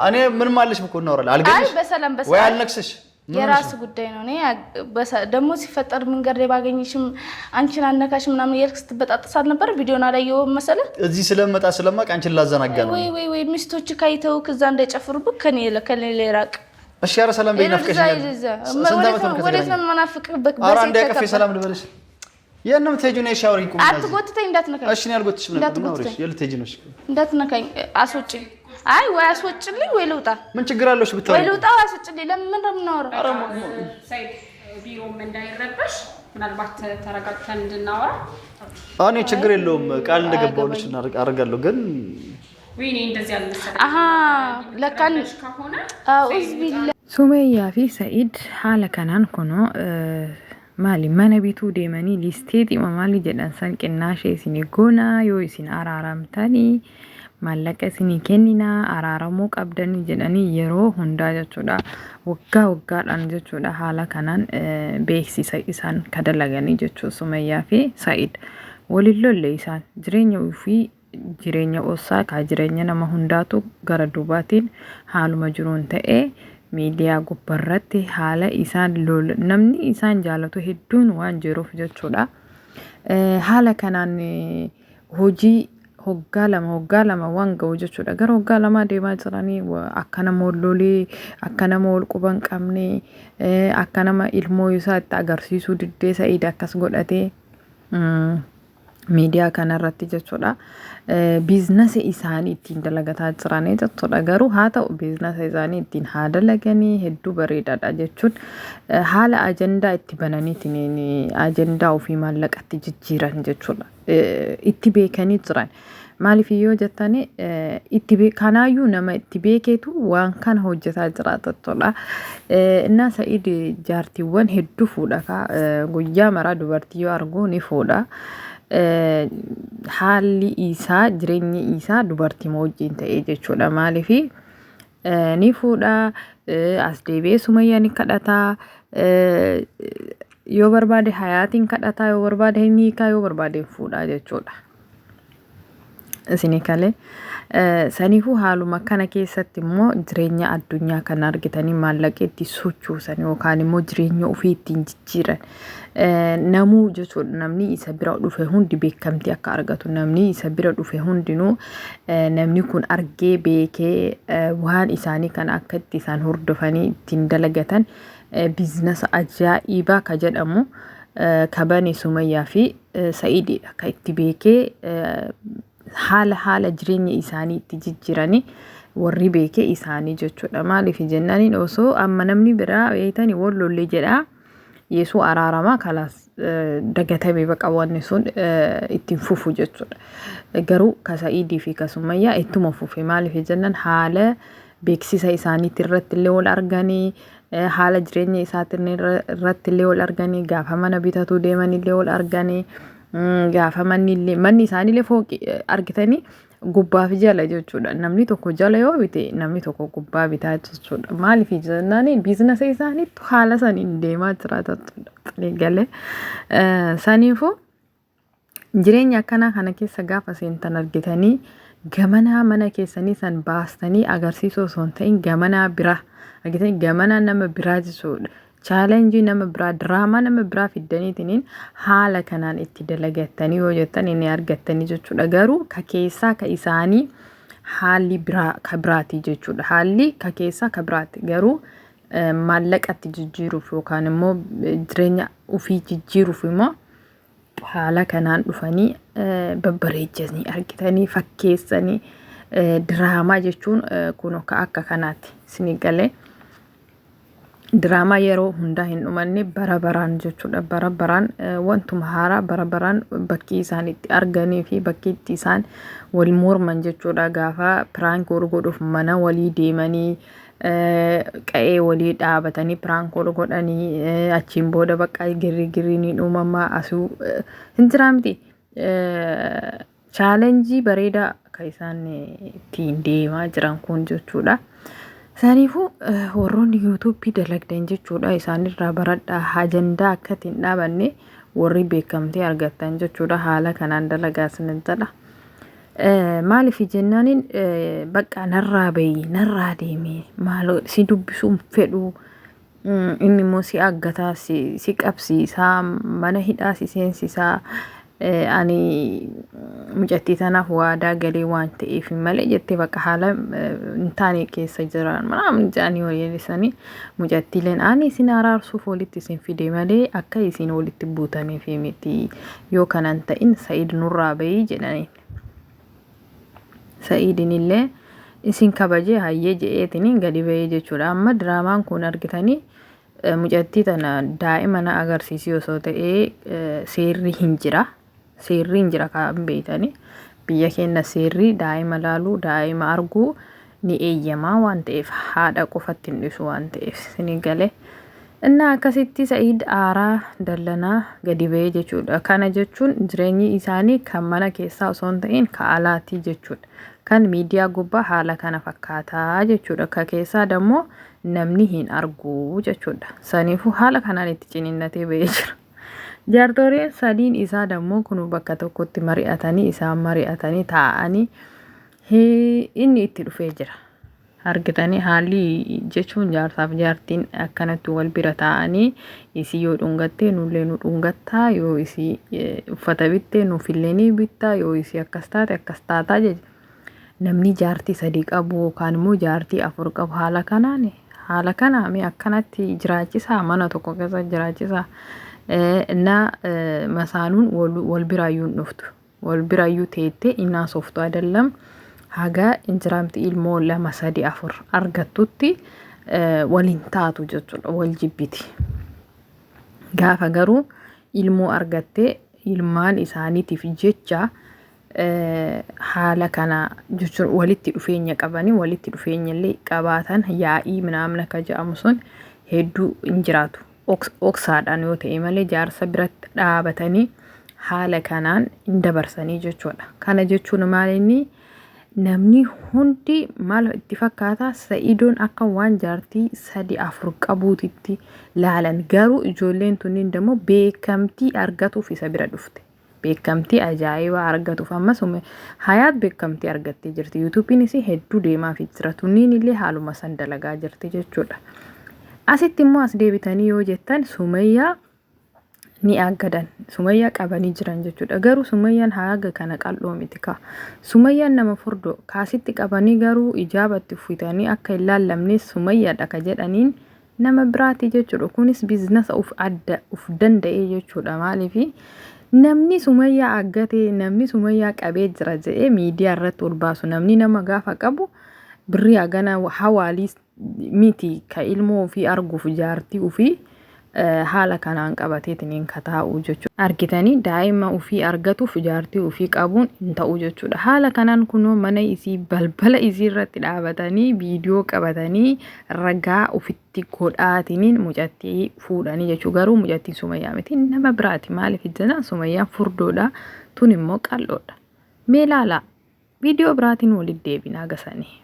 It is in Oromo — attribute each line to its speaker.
Speaker 1: እኔ ምንም አለሽ እኮ እናወራለን።
Speaker 2: አይ
Speaker 1: አልገልሽ
Speaker 2: በሰላም
Speaker 1: ወይ
Speaker 2: በሰላም
Speaker 1: አልነክስሽ። ምን ሆነሽ
Speaker 2: የራስ
Speaker 1: ነው?
Speaker 2: ጉዳይ ነው። እኔ ደግሞ ሲፈጠር መንገድ ላይ ባገኝሽም አንቺን አነካሽ ምናምን እያልክ ስትበጣጥስ አልነበር? ቪዲዮን አላየሁም መሰለህ?
Speaker 1: እዚህ ስለመጣ ስለማውቅ አንቺን ላዘናጋ ነው።
Speaker 2: ወይ ወይ ወይ ሚስቶች ካይተው ከዛ እንዳይጨፍሩብህ ከኔ ከኔ ላይ ራቅ።
Speaker 1: እሺ ኧረ ሰላም በይ፣ ናፍቀሽኛል። ስንት ዓመት ነው
Speaker 2: ወዴት ነው
Speaker 1: ከተገናኘን?
Speaker 2: የምናፍቅበት?
Speaker 1: ኧረ አንዴ አቅፌ ሰላም ልበልሽ። የት ነው የምትሄጂው? ነይ እሺ አውሪኝ። ቁም እና እዚህ።
Speaker 2: አትጎትተኝ፣ እንዳትነካኝ።
Speaker 1: እሺ እኔ አልጎትሽም ነበር። ምን አውሪሽ?
Speaker 2: እንዳትጎትተኝ፣
Speaker 1: የት ልትሄጂ ነው? እሺ
Speaker 2: እንዳትነካኝ፣ አስወጪኝ። አይ ወይ አስወጭልኝ ወይ ልውጣ፣
Speaker 1: ምን ችግር አለው? እሺ
Speaker 2: ወይ
Speaker 1: ብታወሪ
Speaker 2: ልውጣ ወይ አስወጭልኝ። ለምን ነው የምናወራው?
Speaker 3: ሰይድ ቢሮም እንዳይረበሽ ምናልባት ተረጋግተን እንድናወራ።
Speaker 1: እኔ ችግር የለውም። ቃል እንደገባሁልሽ አደርጋለሁ። ግን
Speaker 3: ወይኔ እንደዚህ አልመሰለኝም።
Speaker 2: አሀ ለካን
Speaker 3: ረበሽ ከሆነ
Speaker 2: አኡዝ ቢላ
Speaker 4: Sumayyaa fi Sa'id haala kanaan kunoo maali mana bituu deemanii listee xima maali jedhan san qinnaashee isinii goonaa yoo isin araaramtanii maallaqa isinii kenninaa araaramuu qabdanii jedhanii yeroo hundaa jechuudha waggaa waggaadhaan jechuudha haala kanaan beeksisa isaan ka dalaganii jechuu Sumayyaa fi Sa'id waliin lolle isaan jireenya ofii jireenya ossaa kaa jireenya nama hundaatu gara duubaatiin haaluma jiruun ta'ee miidiyaa gubbarratti haala isaan lola namni isaan jaalatu hedduun waan jiruuf jechuudha. Haala kanaan hojii hoggaa 2 hoggaa 2 waan ga'u jechuudha. Gara hoggaa 2 deemaa jiranii akka nama wal lolee akka nama wal quba hin qabne akka nama ilmoo isaa itti agarsiisuu diddee Sa'iid akkas godhatee miidiyaa kanarratti jechuudha. Biiznasa isaanii ittiin dalagataa jiranii jechuudha. Garuu haa ta'u biiznasa isaanii ittiin haa dalaganii hedduu bareedaadha jechuun haala ajandaa itti bananiitiin ajandaa ofii maallaqatti jijjiiran jechuudha. Itti beekanii jiran. Maaliif yoo jettani itti kanaayyuu nama itti beekeetu waan kana hojjetaa jira jechuudha. Innaa Sa'iid jaartiiwwan hedduu fuudha kaa guyyaa maraa dubartii yoo argu ni fuudha. Haalli isaa jireenyi isaa dubartii wajjin ta'ee jechuudha. Maaliif ni fuudha as deebi'ee Sumayyaa ni kadhata. Yoo barbaade Hayaatiin kadhata yoo barbaade ni hiikaa yoo barbaade fuudha jechuudha. Isinii kalee saniifuu haaluma kana keessatti immoo jireenya addunyaa kana argitanii maallaqa itti sochoosan yookaan immoo jireenya ofii ittiin jijjiiran namuu jechuudha namni isa bira dhufe hundi beekamtii akka argatu namni isa bira dhufe hundinuu namni kun argee beekee waan isaanii kana akka itti isaan hordofanii ittiin dalagatan biizinasa ajaa'ibaa ka jedhamu ka bane Sumayyaa fi Sa'iididha ka itti beekee haala haala jireenya isaanii itti jijjiiranii warri beekee isaanii jechuudha. Maaliif jennaaniin osoo amma namni biraa beektanii wal lollee jedhaa Yeesuu araaramaa kalaas dagatame baqa wanni sun ittiin fufu jechuudha. Garuu ka Sa'iidii fi ka Sumayyaa ittuma fufe maaliif jennaan haala beeksisa isaaniitti irratti illee wal arganii haala jireenya isaatiin irratti illee wal arganii gaafa mana bitatuu deeman illee wal arganii gaafa manni illee manni isaanii illee fooqi argitanii gubbaa fi jala jechuudha. Namni tokko jala yoo bite namni tokko gubbaa bitaa jechuudha. Maaliif jennaan biizinasa isaaniitu haala saniin deemaa jira jechuudha. Galee saniifuu jireenya akkanaa kana keessa gaafa seentan argitanii gamanaa mana keessanii san baastanii agarsiisuu osoo hin ta'in gamanaa biraa argitanii gamanaa nama biraa jechuudha. Chaalenjii nama biraa diraamaa nama biraa fiddaniitiniin haala kanaan itti dalagattanii yoo jettan inni argattanii jechuudha. Garuu ka keessaa ka isaanii haalli biraa ka biraati jechuudha. Haalli ka keessaa ka biraati. Garuu maallaqatti jijjiiruuf yookaan immoo jireenya ofii jijjiiruuf immoo haala kanaan dhufanii babbareechanii argitanii fakkeessanii diraamaa jechuun kun akka kanaati isinii galee. Diraamaa yeroo hundaa hin dhumanne bara baraan jechuudha. Bara baraan wantuma haaraa bara baraan bakki isaan itti arganii fi bakki itti isaan wal morman jechuudha. Gaafa piraank wal godhuuf mana walii deemanii qa'ee walii dhaabatanii piraank wal godhanii achiin booda bakka girri girri ni uumama asuu hin jiraa miti. Chaalenjii bareedaa kan isaan ittiin deemaa jiran kun jechuudha. Saniifuu warroonni yuutuubii dalagdan jechuudha isaanirraa baradhaa ajandaa akka ittiin dhaabanne warri beekamtii argattan jechuudha haala kanaan dalagaa isinin jedha. Maaliif jennaaniin bakka narraa bahi, narraa deemi, maaloo si dubbisuu hin fedhu, inni immoo si aggataa, si qabsiisaa, mana hidhaa si seensisaa, ani mucattii tanaaf waadaa galee waan ta'eef malee jettee bakka haala hin taane keessa jiran manaa jedhanii walii mucattiileen ani isin araarsuuf walitti isin fide malee akka isin walitti buutaniif miti, yoo kanan ta'in Sa'iid nurraa bahii jedhaniin. Sa'iidin illee isin kabajee hayyee je'eetiniin gadi bahee jechuudha. Amma diraamaan kun argitanii mucattii tana daa'ima na agarsiisii osoo ta'ee seerri hin jira. Seerri hin jira kan beektanii. Biyya keenya seerri daa'ima laaluu, daa'ima arguu ni eeyyamaa waan ta'eef, haadha qofatti hin dhisu waan ta'eef isinii galee. Innaa akkasitti Sa'iid aaraa dallanaa gadi bahee jechuudha. Kana jechuun jireenyi isaanii kan mana keessaa osoo hin ta'in kan alaati jechuudha. Kan miidiyaa gubbaa haala kana fakkaataa jechuudha. Ka keessaa dammoo namni hin argu jechuudha. Saniifuu haala kanaan itti ciniinnatee bahee jira. Jaartoleen sadiin isaa dammoo kun bakka tokkotti mari'atanii, isaan mari'atanii taa'anii inni itti dhufee jira. Argitanii, haalli jechuun jaarsaaf jaartiin akkanatti wal bira taa'anii isii yoo dhungattee nullee nu dhungattaa, yoo isii uffata bittee nuufillee ni bittaa, yoo isii akkas taate akkas taataa jechuudha. Namni jaartii sadii qabu yookaan immoo jaartii afur qabu haala kanaan, haala kanaa mee akkanatti jiraachisaa, mana tokko keessa jiraachisaa na masaanuun wal biraayyuu hin dhuftu. Wal biraayyuu teettee innaa sooftu አይደለም, haga injiraamti ilmoo lama, sadi, afur argattutti waliin taatu jechuudha, wal jibbiti. Gaafa garuu ilmoo argattee ilmaan isaaniitiif jecha haala kana jechuun walitti dhufeenya qabanii, walitti dhufeenya illee qabaatan, yaa'ii ምናምን akka jedhamu sun hedduu hin jiraatu. Oksaadhaan yoo ta'e malee jaarsa biratti dhaabatanii haala kanaan hin dabarsanii jechuudha. Kana jechuun maal, inni namni hundi maal itti fakkaata, Sa'iidoon akka waan jaartii sadi afur qabuutitti laalan. Garuu ijoolleen tunniin immoo beekamtii argatuuf isa bira dhufte. Beekamtii ajaa'ibaa argatuuf. Ammas Hayaat beekamtii argattee jirti. YouTubeiinis hedduu deemaafii jira. Tunniin illee haaluma san dalagaa jirti jechuudha. Asitti immoo as deebitanii yoo jettan Sumayyaa ni aggadan. Sumayyaa qabanii jiran jechuudha. Garuu Sumayyaan haga kana qal'oo miti ka. Sumayyaan nama furdoo kaasitti qabanii, garuu ijaabatti uffitanii akka hin laallamne Sumayyaadha ka jedhaniin nama biraati jechuudha. Kunis business uf adda uf danda'ee jechuudha. Maaliifi namni Sumayyaa aggatee, namni Sumayyaa qabee jira jedhee miidiyaa irratti ol baasu, namni nama gaafa qabu birrii hagana hawaalii miti ka ilmoo ofii arguuf jaartii ofii haala kanaan qabateetiin ka taa'u jechuudha. Argitanii, daa'ima ofii argatuuf jaartii ofii qabuun hin ta'u jechuudha. Haala kanaan kunoo mana isii, balbala isii irratti dhaabatanii viidiyoo qabatanii ragaa ofitti godhaatiniin mucattii fuudhanii jechuudha. Garuu mucattiin Sumayyaa miti, nama biraati. Maaliif jennaan Sumayyaan furdoodha, tun immoo qal'oodha. Mee ilaalaa, viidiyoo biraatiin walitti deebinaa gasanii.